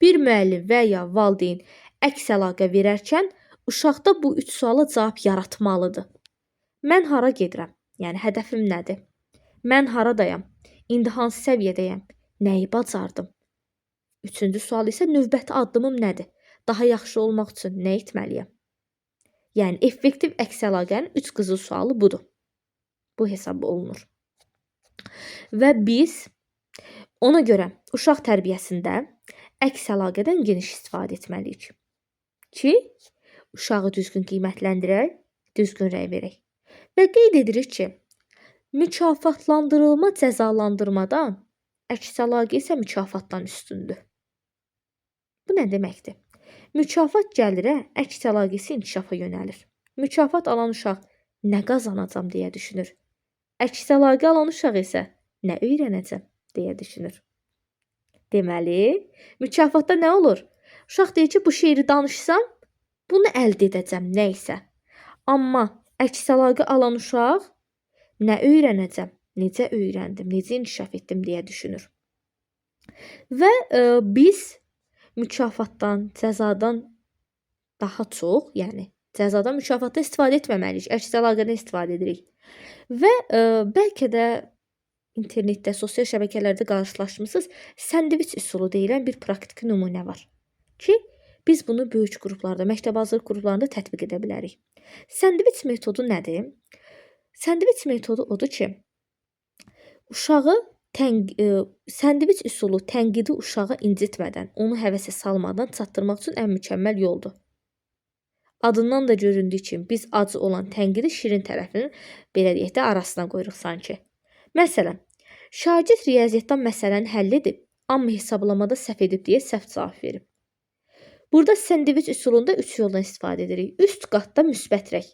Bir müəllim və ya valideyn əks əlaqə verərkən uşaqda bu 3 suala cavab yaratmalıdır. Mən hara gedirəm? Yəni hədəfim nədir? Mən haradayam? İndi hansı səviyyədəyəm? Nəyi bacardım? Üçüncü sual isə növbəti addımım nədir? Daha yaxşı olmaq üçün nə etməliyəm? Yəni effektiv əks əlaqənin 3 qızıl sualı budur. Bu hesab olunur. Və biz ona görə uşaq tərbiyəsində əks əlaqədən geniş istifadə etməliyik ki, uşağı düzgün qiymətləndirək, düzgün rəy verək. Və qeyd edirik ki, mükafatlandırılma cəzalandırmadan, əks əlaqə isə mükafatdan üstündür. Bu nə deməkdir? Mükafat gəlirə, əks əlaqə isə inkişafa yönəlir. Mükafat alan uşaq nə qazanacam deyə düşünür. Əks əlaqə alan uşaq isə nə öyrənəcəm deyə düşünür. Deməli, mükafatda nə olur? Uşaq deyir ki, bu şeiri danışsam, bunu əldə edəcəm, nə isə. Amma əks əlaqə alan uşaq nə öyrənəcəm, necə öyrəndim, necə inkişaf etdim deyə düşünür. Və biz mükafatdan, cəzadan daha çox, yəni cəzadan mükafatdan istifadə etməməliyik, əks əlaqədən istifadə edirik. Və bəlkə də internetdə, sosial şəbəkələrdə qarşılaşmısınız, səndviç üsulu deyilən bir praktiki nümunə var ki, biz bunu böyük qruplarda, məktəb hazırlıq qruplarında tətbiq edə bilərik. Səndviç metodu nədir? Səndviç metodu odur ki, uşağı səndviç üsulu tənqidi uşağı incitmədən, onu həvəsə salmadan çatdırmaq üçün ən mükəmməl yoldur. Adından da göründüyü kimi biz acı olan tənqidi şirin tərəfinin, belə deyək də, arasına qoyuruq sanki. Məsələn, şagird riyaziyyatdan məsələni həll edib, amma hesablamada səhv edib deyə səhv cavab verib. Burada səndviç üsulunda 3 yoldan istifadə edirik. Üst qatda müsbət rəy.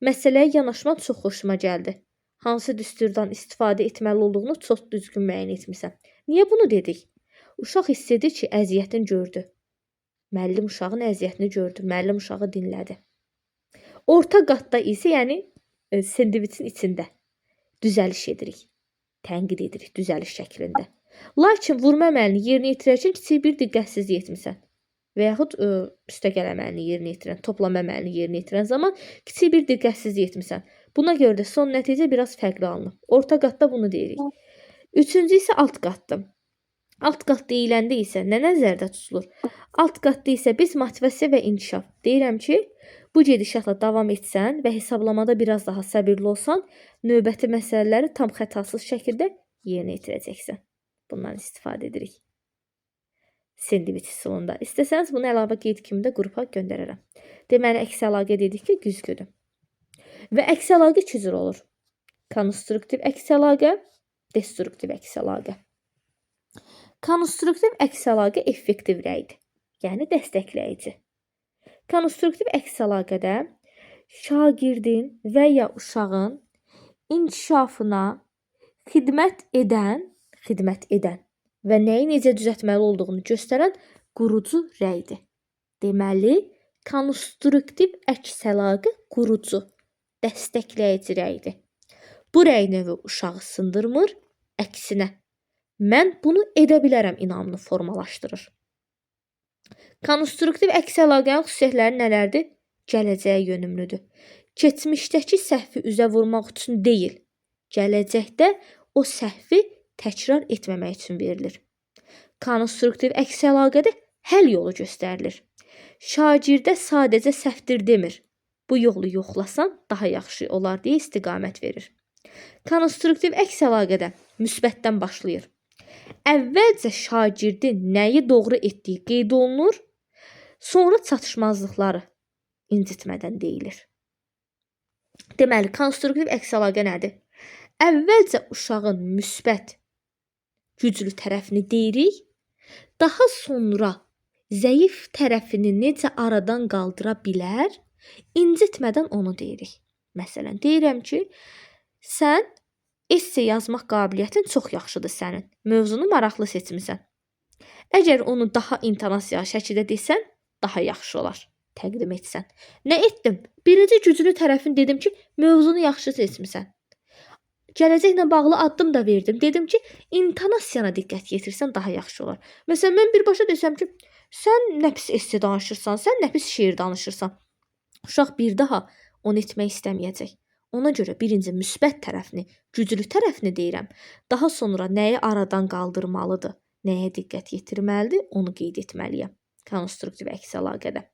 Məsələyə yanaşma çox xoşuma gəldi. Hansı düsturdan istifadə etməli olduğunu çox düzgün müəyyən etmisən. Niyə bunu dedik? Uşaq hiss edir ki, əziyyətini gördü. Müəllim uşağın əziyyətini gördü. Müəllim uşağı dinlədi. Orta qatda isə, yəni sendviçin içində düzəliş edirik. Tənqid edirik düzəliş şəklində. Lakin vurma əməlini yerinə yetirərkən kiçik bir diqqətsizlik etmisən. Və yaxud üstəgəl əməlini yerinə yetirən, toplama əməlini yerinə yetirən zaman kiçik bir diqqətsizlik etmisən. Buna görə də son nəticə biraz fərqli alınıb. Orta qatda bunu deyirik. Üçüncü isə alt qatdır. Alt qat deyiləndə isə nə nəzərdə tutulur? Alt qatda isə biz motivasiya və inkişaf. Deyirəm ki, bu gedişatla davam etsən və hesablamada biraz daha səbirli olsan, növbəti məsələləri tam xətasız şəkildə yerinə yetirəcəksən. Bundan istifadə edirik. Sendviç üsulunda. İstəsəniz bunu əlavə qeyd kimi də qrupa göndərərəm. Deməli, əks əlaqə dedik ki, güzgüdür. Və əks əlaqə iki cür olur. Konstruktiv əks əlaqə, destruktiv əks əlaqə. Konstruktiv əks əlaqə effektiv rəydir. Yəni dəstəkləyici. Konstruktiv əks əlaqədə şagirdin və ya uşağın inkişafına xidmət edən və nəyi necə düzəltməli olduğunu göstərən qurucu rəydir. Deməli, konstruktiv əks əlaqə qurucu, dəstəkləyici rəydir. Bu rəy növü uşağı sındırmır, əksinə, mən bunu edə bilərəm inamını formalaşdırır. Konstruktiv əks əlaqənin xüsusiyyətləri nələrdir? Gələcəyə yönümlüdür. Keçmişdəki səhvi üzə vurmaq üçün deyil, gələcəkdə o səhvi təkrar etməmək üçün verilir. Konstruktiv əks əlaqədə həll yolu göstərilir. Şagirdə sadəcə səhvdir demir. Bu yolu yoxlasan daha yaxşı olar deyə istiqamət verir. Konstruktiv əks əlaqədə müsbətdən başlayır. Əvvəlcə şagirdin nəyi doğru etdiyi qeyd olunur, sonra çatışmazlıqları incitmədən deyilir. Deməli, konstruktiv əks əlaqə nədir? Əvvəlcə uşağın müsbət, güclü tərəfini deyirik, daha sonra zəif tərəfini necə aradan qaldıra bilər, incitmədən onu deyirik. Məsələn, deyirəm ki, sən esse yazmaq qabiliyyətin çox yaxşıdır sənin. Mövzunu maraqlı seçmisən. Əgər onu daha intonasiyalı şəkildə desən, daha yaxşı olar. Təqdim etsən. Nə etdim? Birinci güclü tərəfini dedim ki, mövzunu yaxşı seçmisən. Gələcəklə bağlı addım da verdim. Dedim ki, intonasiyana diqqət yetirsən daha yaxşı olar. Məsələn, mən birbaşa desəm ki, sən nə pis esse danışırsan, sən nə pis şeir danışırsan. Uşaq bir daha onu etmək istəməyəcək. Ona görə birinci müsbət tərəfini, güclü tərəfini deyirəm. Daha sonra nəyi aradan qaldırmalıdır, nəyə diqqət yetirməlidir, onu qeyd etməliyəm. Konstruktiv əks əlaqədə.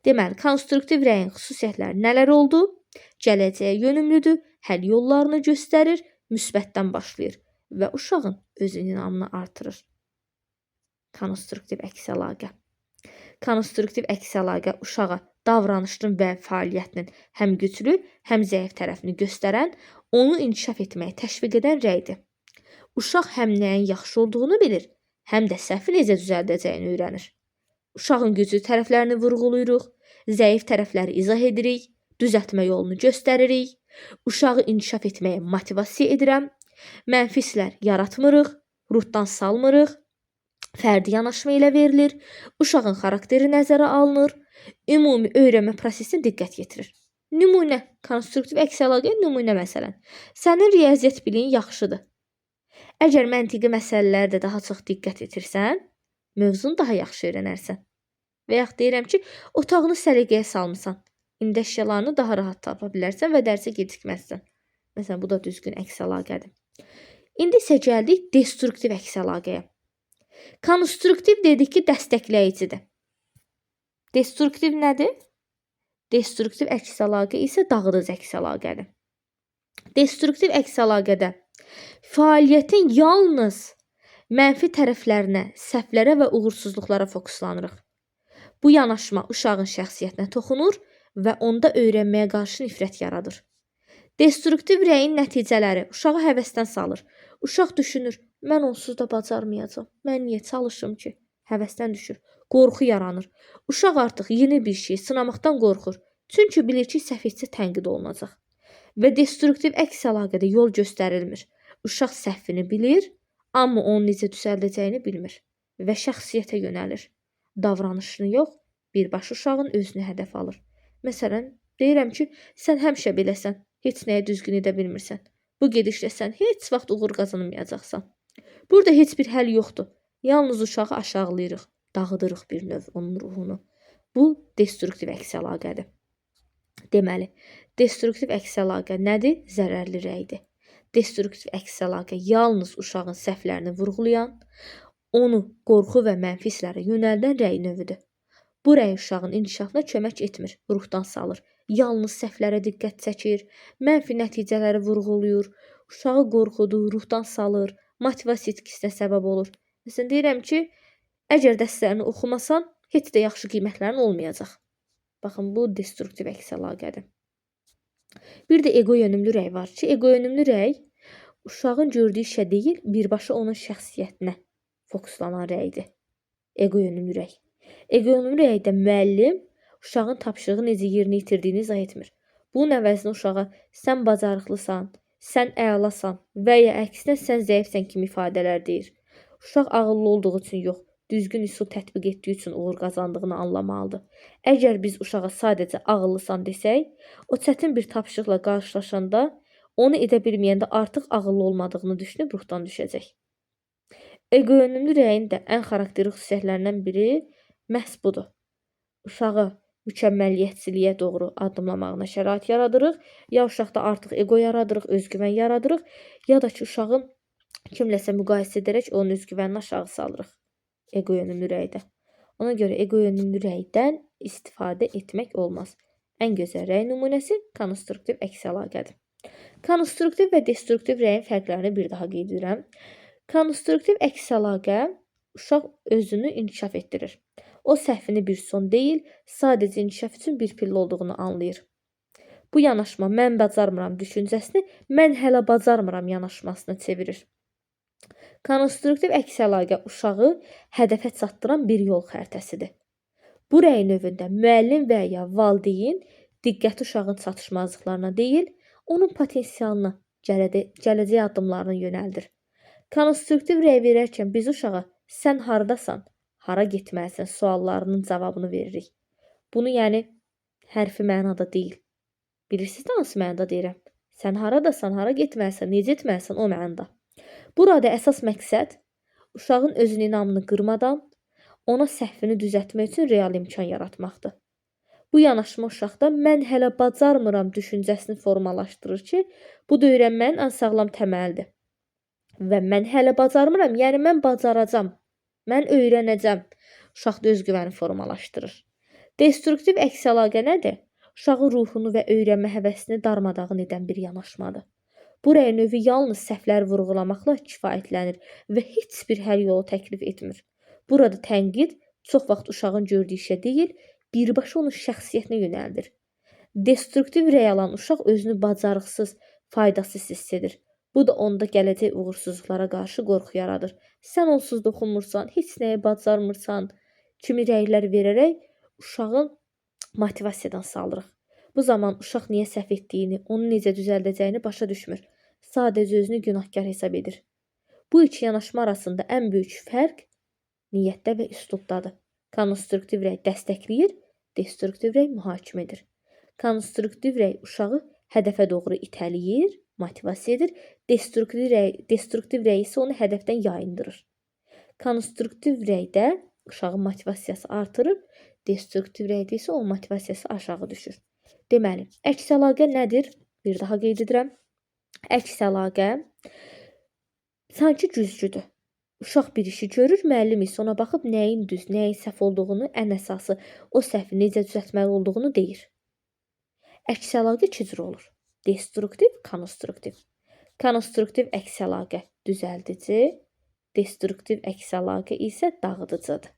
Deməli, konstruktiv rəyin xüsusiyyətləri nələr oldu? Gələcəyə yönümlüdür, həll yollarını göstərir, müsbətdən başlayır və uşağın özünün inamını artırır. Konstruktiv əks əlaqə. Konstruktiv əks əlaqə uşağa davranışının və fəaliyyətinin həm güclü, həm zəif tərəfini göstərən, onu inkişaf etməyə təşviq edən rəydir. Uşaq həm nəyin yaxşı olduğunu bilir, həm də səhvi necə düzəldəcəyini öyrənir. Uşağın güclü tərəflərini vurğulayırıq, zəif tərəfləri izah edirik, düzəltmə yolunu göstəririk, uşağı inkişaf etməyə motivasiya edirəm, mənfi hisslər yaratmırıq, ruhdan salmırıq, fərdi yanaşma ilə verilir, uşağın xarakteri nəzərə alınır, ümumi öyrənmə prosesinə diqqət yetirir. Nümunə, konstruktiv əks əlaqəyə nümunə məsələn. Sənin riyaziyyat biliyin yaxşıdır. Əgər məntiqi məsələlərə də daha çox diqqət yetirsən, mövzunu daha yaxşı öyrənərsən. Və yaxud deyirəm ki, otağını səliqəyə salmısan. İndi əşyalarını daha rahat tapa bilərsən və dərsə gecikməzsən. Məsələn, bu da düzgün əks əlaqədir. İndi isə gəldik destruktiv əks əlaqəyə. Konstruktiv dedik ki, dəstəkləyicidir. Destruktiv nədir? Destruktiv əks əlaqə isə dağıdıcı əks əlaqədir. Destruktiv əks əlaqədə fəaliyyətin yalnız mənfi tərəflərinə, səhvlərə və uğursuzluqlara fokuslanırıq. Bu yanaşma uşağın şəxsiyyətinə toxunur və onda öyrənməyə qarşı nifrət yaradır. Destruktiv rəyin nəticələri uşağı həvəsdən salır. Uşaq düşünür, mən onsuz da bacarmayacağam. Mən niyə çalışım ki? Həvəsdən düşür. Qorxu yaranır. Uşaq artıq yeni bir şey sınamaqdan qorxur. Çünki bilir ki, səhv etsə tənqid olunacaq. Və destruktiv əks əlaqədə yol göstərilmir. Uşaq səhvini bilir, amma onu necə düzəldəcəyini bilmir və şəxsiyyətə yönəlir. Davranışını yox, birbaşa uşağın özünü hədəf alır. Məsələn, deyirəm ki, sən həmişə beləsən, heç nəyi düzgün edə bilmirsən. Bu gedişlə sən heç vaxt uğur qazanmayacaqsan. Burada heç bir həll yoxdur. Yalnız uşağı aşağılayırıq, dağıdırıq bir növ onun ruhunu. Bu destruktiv əks əlaqədir. Deməli, destruktiv əks əlaqə nədir? Zərərli rəydir. Destruktiv əks əlaqə yalnız uşağın səhvlərini vurğulayan, onu qorxu və mənfi hisslərə yönəldən rəy növüdür. Bu rəy uşağın inkişafına kömək etmir, ruhdan salır. Yalnız səhvlərə diqqət çəkir, mənfi nəticələri vurğulayır, uşağı qorxudur, ruhdan salır, motivasiya itkisinə səbəb olur. Məsələn, deyirəm ki, əgər dərslərini oxumasan, heç də yaxşı qiymətlərin olmayacaq. Baxın, bu destruktiv əks əlaqədir. Bir də ego yönümlü rəy var ki, ego yönümlü rəy uşağın gördüyü işə deyil, birbaşa onun şəxsiyyətinə fokuslanan rəydir. Ego yönümlü rəy. Ego yönümlü rəydə müəllim uşağın tapşırığı necə yerinə yetirdiyini izah etmir. Bunun əvəzinə uşağa sən bacarıqlısan, sən əlasan və ya əksinə sən zəifsən kimi ifadələr deyir. Uşaq ağıllı olduğu üçün yox, düzgün üsul tətbiq etdiyi üçün uğur qazandığını anlamalıdır. Əgər biz uşağa sadəcə ağıllısan desək, o çətin bir tapşırıqla qarşılaşanda, onu edə bilməyəndə artıq ağıllı olmadığını düşünüb ruhdan düşəcək. Ego yönümlü rəyin də ən xarakterik xüsusiyyətlərindən biri məhz budur. Uşağı mükəmməliyyətçiliyə doğru addımlamağına şərait yaradırıq, ya uşaqda artıq ego yaradırıq, özgüvən yaradırıq, ya da ki, uşağın kimləsə müqayisə edərək onun özgüvənini aşağı salırıq. Ego yönümlü rəydə. Ona görə eqo yönümlü rəydən istifadə etmək olmaz. Ən gözəl rəy nümunəsi konstruktiv əks əlaqədir. Konstruktiv və destruktiv rəyin fərqlərini bir daha qeyd edirəm. Konstruktiv əks əlaqə uşaq özünü inkişaf etdirir. O səhvini bir son deyil, sadəcə inkişaf üçün bir pillə olduğunu anlayır. Bu yanaşma mən bacarmıram düşüncəsini mən hələ bacarmıram yanaşmasına çevirir. Konstruktiv əks əlaqə uşağı hədəfə çatdıran bir yol xəritəsidir. Bu rəy növündə müəllim və ya valideyn diqqəti uşağın çatışmazlıqlarına deyil, onun potensialına, gələcək addımlarına yönəldir. Konstruktiv rəy verərkən biz uşağa sən hardasan, hara getməlisən suallarının cavabını veririk. Bunu yəni hərfi mənada deyil. Bilirsiniz də hansı mənada deyirəm? Sən haradasan, hara getməlisən, necə etməlisən o mənada. Burada əsas məqsəd uşağın özünə inamını qırmadan ona səhvini düzəltmək üçün real imkan yaratmaqdır. Bu yanaşma uşaqda mən hələ bacarmıram düşüncəsini formalaşdırır ki, bu da öyrənmənin ən sağlam təməlidir. Və mən hələ bacarmıram, yəni mən bacaracam, mən öyrənəcəm. Uşaqda özgüvəni formalaşdırır. Destruktiv əks əlaqə nədir? Uşağın ruhunu və öyrənmə həvəsini darmadağın edən bir yanaşmadır. Bu rəy növü yalnız səhvləri vurğulamaqla kifayətlənir və heç bir həll yolu təklif etmir. Burada tənqid çox vaxt uşağın gördüyü işə deyil, birbaşa onun şəxsiyyətinə yönəldir. Destruktiv rəy alan uşaq özünü bacarıqsız, faydasız hiss edir. Bu da onda gələcək uğursuzluqlara qarşı qorxu yaradır. Sən onsuz da oxumursan, heç nəyi bacarmırsan kimi rəylər verərək uşağın motivasiyadan salırıq. Bu zaman uşaq niyə səhv etdiyini, onu necə düzəldəcəyini başa düşmür. Sadəcə özünü günahkar hesab edir. Bu iki yanaşma arasında ən böyük fərq niyyətdə və üslubdadır. Konstruktiv rəy dəstəkləyir, destruktiv rəy mühakimə edir. Konstruktiv rəy uşağı hədəfə doğru itələyir, motivasiya edir. Destruktiv rəy isə onu hədəfdən yayındırır. Konstruktiv rəydə uşağın motivasiyası artırır, destruktiv rəydə isə onun motivasiyası aşağı düşür. Deməli, əks əlaqə nədir? Bir daha qeyd edirəm. Əks əlaqə sanki güzgüdür. Uşaq bir işi görür, müəllim isə ona baxıb nəyin düz, nəyin səhv olduğunu, ən əsası o səhvi necə düzəltməli olduğunu deyir. Əks əlaqə iki cür olur. Destruktiv, konstruktiv. Konstruktiv əks əlaqə düzəldici, destruktiv əks əlaqə isə dağıdıcıdır.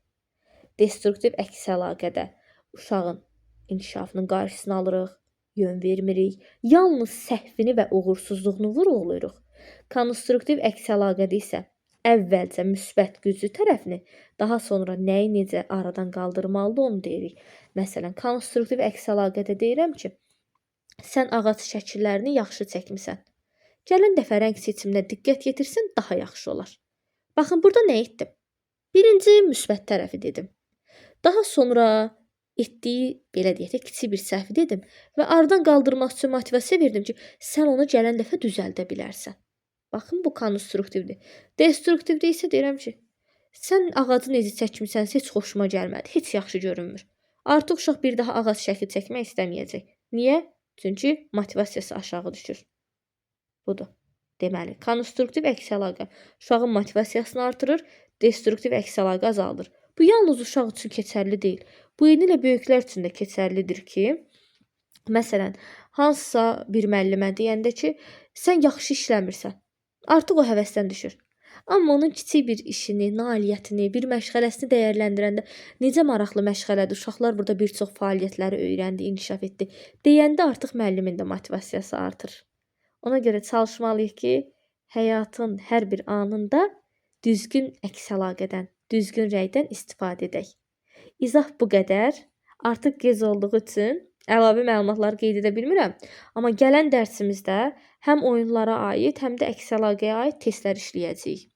Destruktiv əks əlaqədə uşağın inkişafının qarşısını alırıq, yön vermirik, yalnız səhvini və uğursuzluğunu vurğulayırıq. Konstruktiv əks əlaqədə isə əvvəlcə müsbət güclü tərəfini, daha sonra nəyi necə aradan qaldırmalıdır onu deyirik. Məsələn, konstruktiv əks əlaqədə deyirəm ki, sən ağac şəkillərini yaxşı çəkmisən. Gələn dəfə rəng seçiminə diqqət yetirsən daha yaxşı olar. Baxın, burada nə etdim? Birinci müsbət tərəfi dedim. Daha sonra etdiyi, belə deyək də, kiçik bir səhvi dedim və aradan qaldırmaq üçün motivasiya verdim ki, sən onu gələn dəfə düzəldə bilərsən. Baxın, bu konstruktivdir. Destruktivdə isə deyirəm ki, sən ağacı necə çəkmisənsə heç xoşuma gəlmədi, heç yaxşı görünmür. Artıq uşaq bir daha ağac şəkli çəkmək istəməyəcək. Niyə? Çünki motivasiyası aşağı düşür. Budur. Deməli, konstruktiv əks əlaqə uşağın motivasiyasını artırır, destruktiv əks əlaqə azaldır. Bu yalnız uşaq üçün keçərli deyil. Bu eynilə böyüklər üçün də keçərlidir ki, məsələn, hansısa bir müəllimə deyəndə ki, sən yaxşı işləmirsən. Artıq o həvəsdən düşür. Amma onun kiçik bir işini, nailiyyətini, bir məşğələsini dəyərləndirəndə necə maraqlı məşğələdir, uşaqlar burada bir çox fəaliyyətləri öyrəndi, inkişaf etdi deyəndə artıq müəllimin də motivasiyası artır. Ona görə çalışmalıyıq ki, həyatın hər bir anında düzgün əks əlaqədən, düzgün rəydən istifadə edək. İzah bu qədər. Artıq gec olduğu üçün əlavə məlumatları qeyd edə bilmirəm. Amma gələn dərsimizdə həm oyunlara aid, həm də əks əlaqəyə aid testlər işləyəcəyik.